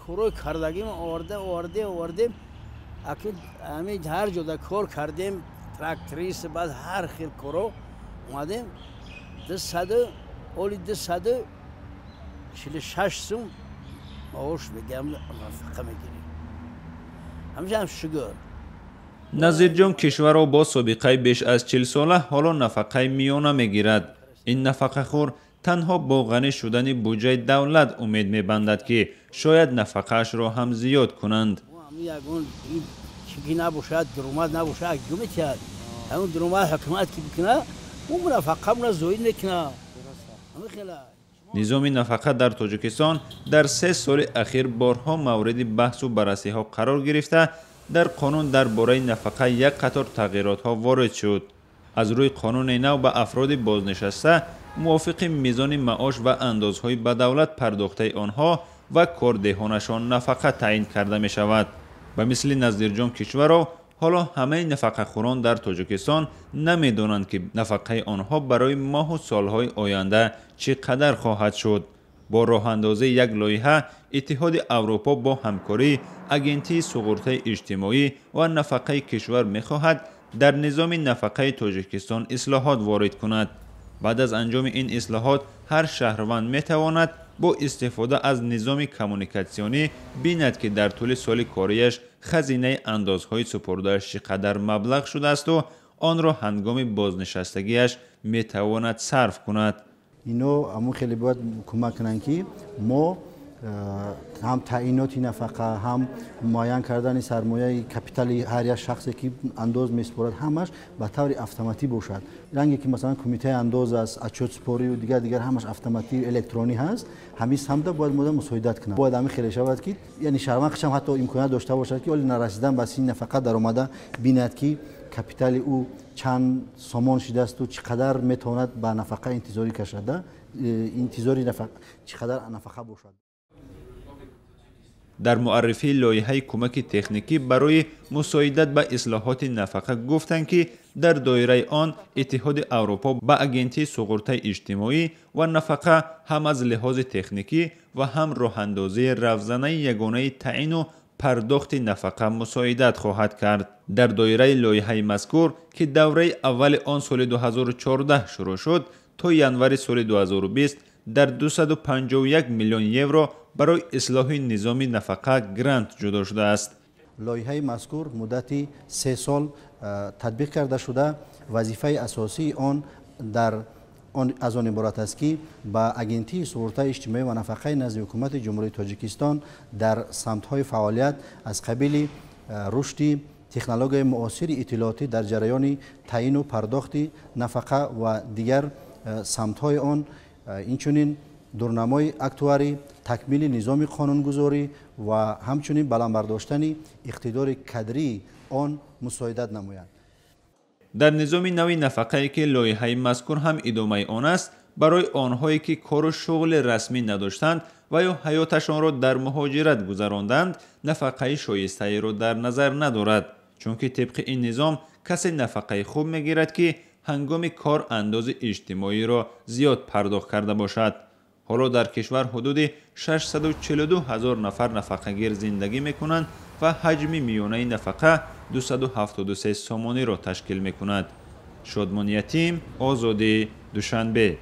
Корҳои кардагим оварда овардем. Акнун ҳамин ҳар ҷода кор кардем, тракторист, баъд ҳар хел коро омадем. 246 сум маош мегирам, нафақа мегирем. Ҳамеша шукр. Назирҷон Кишваров бо собиқаи беш аз 40 сола ҳоло нафақаи миёна мегирад. Ин нафақахӯр танҳо бо ғанӣ шудани буҷаи давлат умед мебандад, ки шояд нафақаашро ҳам зиёд кунанд. Ягон чизи набошад, даромад набошад, ҷо метиҳад. Ҳамон даромад ҳукумат ки бикунад, ӯ нафақамона зоид мекунад. Низоми нафақа дар Тоҷикистон дар 3 соли ахир борҳо мавриди баҳсу баррасиҳо қарор гирифта, дар қонун дар бораи нафақа як қатор тағйиротҳо ворид шуд. Аз рӯи қонуни нав ба афроди бознишаста мувофиқи мизони маош ва андозҳои ба давлат пардохтаи онҳо ва кордеҳонашон нафақа таъин карда мешавад. Ба мисли Назирҷон Кишваров ҳоло ҳамаи нафақахӯрон дар Тоҷикистон намедонанд, ки нафақаи онҳо барои моҳу солҳои оянда чӣ қадар хоҳад шуд. Бо роҳандозии як лоиҳа Иттиҳоди Аврупо бо ҳамкории Агентии суғуртаи иҷтимоӣ ва нафақаи кишвар мехоҳад дар низоми нафақаи Тоҷикистон ислоҳот ворид кунад. Баъд аз анҷоми ин ислоҳот ҳар шаҳрванд метавонад бо истифода аз низоми коммуникатсионӣ бинад, ки дар тӯли соли кориаш хазинаи андозҳои супурдааш чӣ қадар маблағ шудаасту онро ҳангоми бознишастагиаш метавонад сарф кунад. Ино ҳамон хеле бояд кӯмак кунанд, ки мо ҳам таъиноти нафақа, ҳам муайян кардани сармояи капитали ҳар як шахсе, ки андоз месупорад, ҳамаш ба таври автоматӣ бошад. Ранге ки масалан кумитаи андоз аст, отчётсупорию дигар дигар ҳамаш автоматӣ электронӣ ҳаст, ҳамин самта бояд мода мусоидат кунад. Бояд ҳамин хеле шавад, ки яъне шаҳрванд худшам ҳатто имконият дошта бошад, ки оли нарасидан ба синни нафақа даромада бинад, ки капитали ӯ чанд сомон шидаасту чӣ қадар метавонад ба нафақа интизорӣ кашада, интизори чӣ қадар нафақа бошад. Дар муаррифии лоиҳаи кӯмаки техникӣ барои мусоидат ба ислоҳоти нафақа гуфтанд, ки дар доираи он Иттиҳоди Аврупо ба Агентии суғуртаи иҷтимоӣ ва нафақа ҳам аз лиҳози техникӣ ва ҳам роҳандозии равзанаи ягонаи таъину пардохти нафақа мусоидат хоҳад кард. Дар доираи лоиҳаи мазкур, ки давраи аввали он соли 2014 шурӯъ шуд, то январи соли 2020 дар 251 миллион евро барои ислоҳи низоми нафақа грант ҷудо шудааст. Лоиҳаи мазкур муддати 3 сол татбиқ карда шуда, вазифаи асосии он дар аз он иборат аст, ки ба Агентии суғуртаи иҷтимоӣ ва нафақаи назди Ҳукумати Ҷумҳурии Тоҷикистон дар самтҳои фаъолият аз қабили рушди технологияи муосири иттилоотӣ дар ҷараёни таъину пардохти нафақа ва дигар самтҳои он, инчунин дурнамои актуарӣ, такмили низоми қонунгузорӣ ва ҳамчунин баланд бардоштани иқтидори кадрии он мусоидат намояд. Дар низоми нави нафақае, ки лоиҳаи мазкур ҳам идомаи он аст, барои онҳое, ки кору шуғли расмӣ надоштанд ва ё ҳаёташонро дар муҳоҷират гузаронданд, нафақаи шоистаеро дар назар надорад, чунки тибқи ин низом касе нафақаи хуб мегирад, ки ҳангоми кор андози иҷтимоиро зиёд пардохт карда бошад. Ҳоло дар кишвар ҳудуди 642 ҳазор нафар нафақагир зиндагӣ мекунанд ва ҳаҷми миёнаи нафақа 273 сомониро ташкил мекунад. Шодмон Ятим, Озодӣ, Душанбе.